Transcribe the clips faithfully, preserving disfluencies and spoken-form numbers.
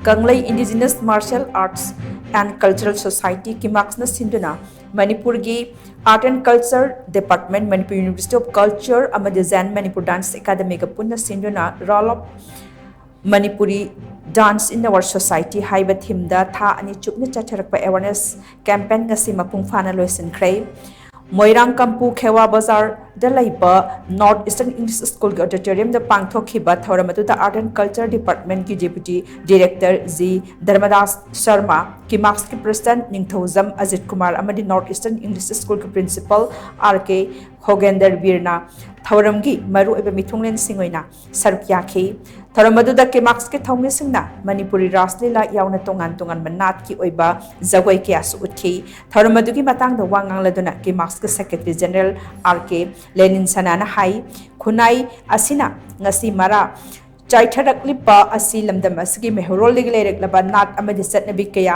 ꯀꯪꯂꯩ Indigenous Martial Arts and Cultural Society, ꯀꯤꯃꯥꯛꯁꯅ ꯁꯤꯟꯗꯨꯅ ꯃꯅꯤꯄꯨꯔꯒꯤ Art and Culture Department, Manipur University of Culture ꯑꯃꯗꯤ Zen Manipur Dance Academyꯒ ꯄꯨꯟꯅ ꯁꯤꯟꯗꯨꯅ Role of Manipuri Dance in Our Society ꯍꯥꯏꯕ themeꯗ ꯊꯥ ꯑꯅꯤ ꯆꯨꯞꯅ ꯆꯠꯊꯔꯛꯄ awareness campaign ꯉꯁꯤ ꯃꯄꯨꯡ ꯐꯥꯅ ꯂꯣꯏꯁꯤꯟꯈ꯭ꯔꯦ꯫ ꯃꯣꯏꯔꯥꯡ ꯀꯝꯄꯨ ꯈꯦꯋꯥ ꯕꯖꯥꯔꯗ ꯂꯩꯕ North Eastern English Schoolꯒꯤ auditoriumꯗ ꯄꯥꯡꯊꯣꯛꯈꯤꯕ ꯊꯧꯔꯝ ꯑꯗꯨꯗ Art and Culture Departmentꯀꯤ Deputy Director G ꯙꯔꯃꯗꯥꯁ Sharma, ꯀꯤꯃꯥꯛꯁꯀꯤ President ꯅꯤꯡꯊꯧꯖꯝ ꯑꯖꯤꯠ ꯀꯨꯃꯥꯔ ꯑꯃꯗꯤ North Eastern English Schoolꯒꯤ Principal R K ꯈꯣꯒꯦꯟꯗꯔ ꯕꯤꯔꯅ ꯊꯧꯔꯝꯒꯤ ꯃꯔꯨꯑꯣꯏꯕ ꯃꯤꯊꯨꯡꯂꯦꯟꯁꯤꯡ ꯑꯣꯏꯅ ꯁꯔꯨꯛ ꯌꯥꯈꯤ꯫ ꯊꯧꯔꯝ ꯑꯗꯨꯗ ꯀꯤꯃꯥꯛꯁꯀꯤ ꯊꯧꯃꯤꯁꯤꯡꯅ ꯃꯅꯤꯄꯨꯔꯤ ꯔꯥꯁ ꯂꯤꯂꯥ ꯌꯥꯎꯅ ꯇꯣꯉꯥꯟ ꯇꯣꯉꯥꯟꯕ ꯅꯥꯠꯀꯤ ꯑꯣꯏꯕ ꯖꯒꯣꯏ ꯀꯌꯥꯁꯨ ꯎꯠꯈꯤ꯫ ꯊꯧꯔꯝ ꯑꯗꯨꯒꯤ ꯃꯇꯥꯡꯗ ꯋꯥ ꯉꯥꯡꯂꯗꯨꯅ ꯀꯤꯃꯥꯛꯁꯀꯤ Secretary General R K ꯂꯦꯅꯤꯟ ꯁꯅꯥꯅ ꯍꯥꯏ, ꯈꯨꯟꯅꯥꯏ ꯑꯁꯤꯅ ꯉꯁꯤ ꯃꯔꯥ ꯆꯥꯏꯊꯔꯛꯂꯤꯕ ꯑꯁꯤ ꯂꯝꯗꯝ ꯑꯁꯤꯒꯤ ꯃꯩꯍꯧꯔꯣꯜꯗꯒꯤ ꯂꯩꯔꯛꯂꯕ ꯅꯥꯠ ꯑꯃꯗꯤ ꯆꯠꯅꯕꯤ ꯀꯌꯥ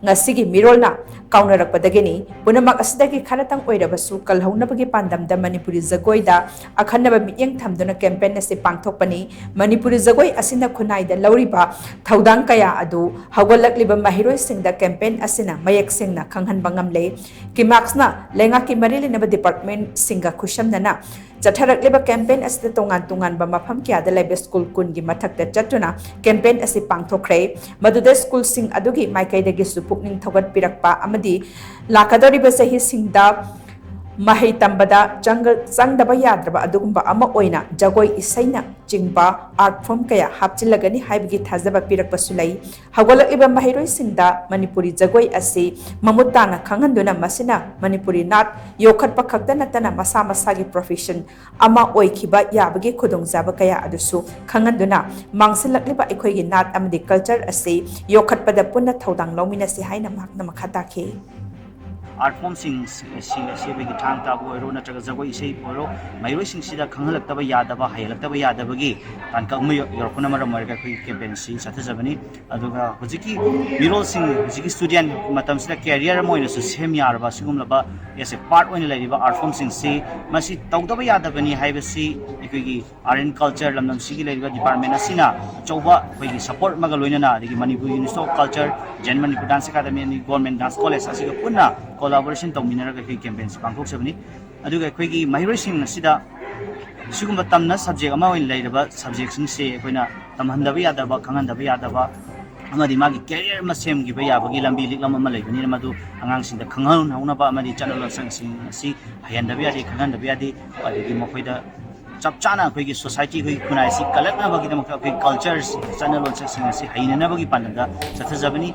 ꯉꯁꯤꯒꯤ ꯃꯤꯔꯣꯜꯅ ꯀꯥꯎꯅꯔꯛꯄꯗꯒꯤꯅꯤ꯫ ꯄꯨꯝꯅꯃꯛ ꯑꯁꯤꯗꯒꯤ ꯈꯔꯇꯪ ꯑꯣꯏꯔꯕꯁꯨ ꯀꯜꯍꯧꯅꯕꯒꯤ ꯄꯥꯟꯗꯝꯗ ꯃꯅꯤꯄꯨꯔꯤ ꯖꯒꯣꯏꯗ ꯑꯈꯟꯅꯕ ꯃꯤꯠꯌꯦꯡ ꯊꯝꯗꯨꯅ campaign ꯑꯁꯤ ꯄꯥꯡꯊꯣꯛꯄꯅꯤ꯫ ꯃꯅꯤꯄꯨꯔꯤ ꯖꯒꯣꯏ ꯑꯁꯤꯅ ꯈꯨꯟꯅꯥꯏꯗ ꯂꯧꯔꯤꯕ ꯊꯧꯗꯥꯡ ꯀꯌꯥ ꯑꯗꯨ ꯍꯧꯒꯠꯂꯛꯂꯤꯕ ꯃꯍꯩꯔꯣꯏꯁꯤꯡꯗ campaign ꯑꯁꯤꯅ ꯃꯌꯦꯛ ꯁꯦꯡꯅ ꯈꯪꯍꯟꯕ ꯉꯝꯂꯦ꯫ ꯀꯤꯃꯥꯛꯁꯅ ꯂꯩꯉꯥꯛꯀꯤ ꯃꯔꯤ ꯂꯩꯅꯕ departmentꯁꯤꯡꯒ ꯈꯨꯠꯁꯝꯅꯅ ꯆꯠꯊꯔꯛꯂꯤꯕ campaign ꯑꯁꯤꯗ ꯇꯣꯉꯥꯟ ꯇꯣꯉꯥꯟꯕ ꯃꯐꯝ ꯀꯌꯥꯗ ꯂꯩꯕ school ꯀꯨꯟꯒꯤ ꯃꯊꯛꯇ ꯆꯠꯇꯨꯅ campaign ꯑꯁꯤ ꯄꯥꯡꯊꯣꯛꯈ꯭ꯔꯦ꯫ ꯃꯗꯨꯗ schoolꯁꯤꯡ ꯑꯗꯨꯒꯤ ꯃꯥꯏꯀꯩꯗꯒꯤꯁꯨ ꯄꯨꯛꯅꯤꯡ ꯊꯧꯒꯠꯄꯤꯔꯛꯄ ꯑꯃꯗꯤ ꯂꯥꯛꯀꯗꯧꯔꯤꯕ ꯆꯍꯤꯁꯤꯡꯗ ꯃꯍꯩ ꯇꯝꯕꯗ ꯆꯪꯒ-, ꯆꯪꯗꯕ ꯌꯥꯗ꯭ꯔꯕ ꯑꯗꯨꯒꯨꯝꯕ ꯑꯃ ꯑꯣꯏꯅ ꯖꯒꯣꯏ ꯏꯁꯩꯅ ꯆꯤꯡꯕ art form ꯀꯌꯥ ꯍꯥꯞꯆꯤꯜꯂꯒꯅꯤ ꯍꯥꯏꯕꯒꯤ ꯊꯥꯖꯕ ꯄꯤꯔꯛꯄꯁꯨ ꯂꯩ꯫ ꯍꯧꯒꯠꯂꯛꯂꯤꯕ ꯃꯍꯩꯔꯣꯏꯁꯤꯡꯗ ꯃꯅꯤꯄꯨꯔꯤ ꯖꯒꯣꯏ ꯑꯁꯤ ꯃꯃꯨꯠ ꯇꯥꯅ ꯈꯪꯍꯟꯗꯨꯅ ꯃꯁꯤꯅ ꯃꯅꯤꯄꯨꯔꯤ ꯅꯥꯠ ꯌꯣꯛꯈꯠꯄ ꯈꯛꯇ ꯅꯠꯇꯅ ꯃꯁꯥ ꯃꯁꯥꯒꯤ profession ꯑꯃ ꯑꯣꯏꯈꯤꯕ ꯌꯥꯕꯒꯤ ꯈꯨꯗꯣꯡꯆꯥꯕ ꯀꯌꯥ ꯑꯗꯨꯁꯨ ꯈꯪꯍꯟꯗꯨꯅ ꯃꯥꯡꯁꯤꯜꯂꯛꯂꯤꯕ ꯑꯩꯈꯣꯏꯒꯤ ꯅꯥꯠ ꯑꯃꯗꯤ culture ꯑꯁꯤ ꯌꯣꯛꯈꯠꯄꯗ ꯄꯨꯟꯅ ꯊꯧꯗꯥꯡ ꯂꯧꯃꯤꯟꯅꯁꯤ ꯍꯥꯏꯅ ꯃꯍꯥꯛꯅ ꯃꯈꯥ ꯇꯥꯈꯤ꯫ ꯑꯥꯔꯠ ꯐꯣꯝꯁꯤꯡ ꯑꯁꯤ ꯑꯩꯈꯣꯏꯒꯤ ꯊꯥꯡ ꯇꯥꯕ ꯑꯣꯏꯔꯣ, ꯅꯠꯇ꯭ꯔꯒ ꯖꯒꯣꯏ ꯏꯁꯩ ꯑꯣꯏꯔꯣ, ꯃꯍꯩꯔꯣꯏꯁꯤꯡꯁꯤꯗ ꯈꯪꯍꯜꯂꯛꯇꯕ ꯌꯥꯗꯕ, ꯍꯩꯍꯜꯂꯛꯇꯕ ꯌꯥꯗꯕꯒꯤ ꯇꯥꯡꯀꯛ ꯑꯃ ꯌꯧꯔꯛꯄꯅ ꯃꯔꯝ ꯑꯣꯏꯔꯒ ꯑꯩꯈꯣꯏꯒꯤ ꯀꯦꯝꯄꯦꯟꯁꯤ ꯆꯠꯊꯖꯕꯅꯤ꯫ ꯑꯗꯨꯒ ꯍꯧꯖꯤꯛꯀꯤ ꯃꯤꯔꯣꯜꯁꯤꯡ, ꯍꯧꯖꯤꯛꯀꯤ ꯁ꯭ꯇꯨꯗꯦꯟ ꯃꯇꯝꯁꯤꯗ ꯀꯦꯔꯤꯌꯔ ꯑꯃ ꯑꯣꯏꯅꯁꯨ ꯁꯦꯝ ꯌꯥꯔꯕ ꯑꯁꯤꯒꯨꯝꯂꯕ ꯑꯦꯁ ꯑꯦ ꯄꯥꯔꯠ ꯑꯣꯏꯅ ꯂꯩꯔꯤꯕ ꯑꯥꯔꯠ ꯐꯣꯝꯁꯤꯡꯁꯤ ꯃꯁꯤ ꯇꯧꯗꯕ ꯌꯥꯗꯕꯅꯤ ꯍꯥꯏꯕꯁꯤ ꯑꯩꯈꯣꯏꯒꯤ ꯑꯥꯔꯠ ꯑꯦꯟ ꯀꯜꯆꯔ ꯂꯝꯗꯝꯁꯤꯒꯤ ꯂꯩꯔꯤꯕ ꯗꯤꯄꯥꯔꯠꯃꯦꯟ ꯑꯁꯤꯅ ꯑꯆꯧꯕ ꯑꯩꯈꯣꯏꯒꯤ ꯁꯄꯣꯔꯠ ꯑꯃꯒ ꯂꯣꯏꯅꯅ, ꯑꯗꯒꯤ Manipur institute of culture, J N Manipur dance academy ꯑꯃꯗꯤ ꯒꯣꯔꯃꯦꯟ ꯗꯥꯟꯁ ꯀꯣꯂꯦꯖ ꯑꯁꯤꯒ ꯄꯨꯟꯅ ꯀꯣꯂꯥꯕꯣꯔꯦꯁꯟ ꯇꯧꯃꯤꯟꯅꯔꯒ ꯑꯩꯈꯣꯏ ꯀꯦꯝꯄꯦꯟꯁꯤ ꯄꯥꯡꯊꯣꯛꯆꯕꯅꯤ꯫ ꯑꯗꯨꯒ ꯑꯩꯈꯣꯏꯒꯤ ꯃꯍꯩꯔꯣꯏꯁꯤꯡ ꯑꯁꯤꯗ ꯁꯤꯒꯨꯝꯕ ꯇꯝꯅ ꯁꯕꯖꯦꯛ ꯑꯃ ꯑꯣꯏꯅ ꯂꯩꯔꯕ ꯁꯕꯖꯦꯛꯁꯤꯡꯁꯦ ꯑꯩꯈꯣꯏꯅ ꯇꯝꯍꯟꯗꯕ ꯌꯥꯗꯕ, ꯈꯪꯍꯟꯗꯕ ꯌꯥꯗꯕ, ꯑꯃꯗꯤ ꯃꯥꯒꯤ ꯀꯦꯔꯤꯌꯔ ꯑꯃ ꯁꯦꯝꯈꯤꯕ ꯌꯥꯕꯒꯤ ꯂꯝꯕꯤ ꯂꯤꯛꯂꯝ ꯑꯃ ꯂꯩꯕꯅꯤꯅ, ꯃꯗꯨ ꯑꯉꯥꯡꯁꯤꯡꯗ ꯈꯪꯍꯟꯍꯧꯅꯕ ꯑꯃꯗꯤ ꯆꯠꯅ ꯂꯣꯟꯆꯠꯁꯤꯡ ꯑꯁꯤ ꯍꯩꯍꯟꯗꯕ ꯌꯥꯗꯦ, ꯈꯪꯍꯟꯗꯕ ꯌꯥꯗꯦ꯫ ꯑꯗꯒꯤ ꯃꯈꯣꯏꯗ ꯆꯞ ꯆꯥꯅ ꯑꯩꯈꯣꯏꯒꯤ ꯁꯣꯁꯥꯏꯇꯤ, ꯑꯩꯈꯣꯏꯒꯤ ꯈꯨꯟꯅꯥꯏ ꯑꯁꯤ ꯀꯜꯂꯛꯅꯕꯒꯤꯗꯃꯛꯇ ꯑꯩꯈꯣꯏꯒꯤ ꯀꯜꯆꯔ, ꯆꯠꯅ ꯂꯣꯟꯆꯠꯁꯤꯡ ꯑꯁꯤ ꯍꯩꯅꯅꯕꯒꯤ ꯄꯥꯟꯗꯝꯗ ꯆꯠꯊꯖꯕꯅꯤ꯫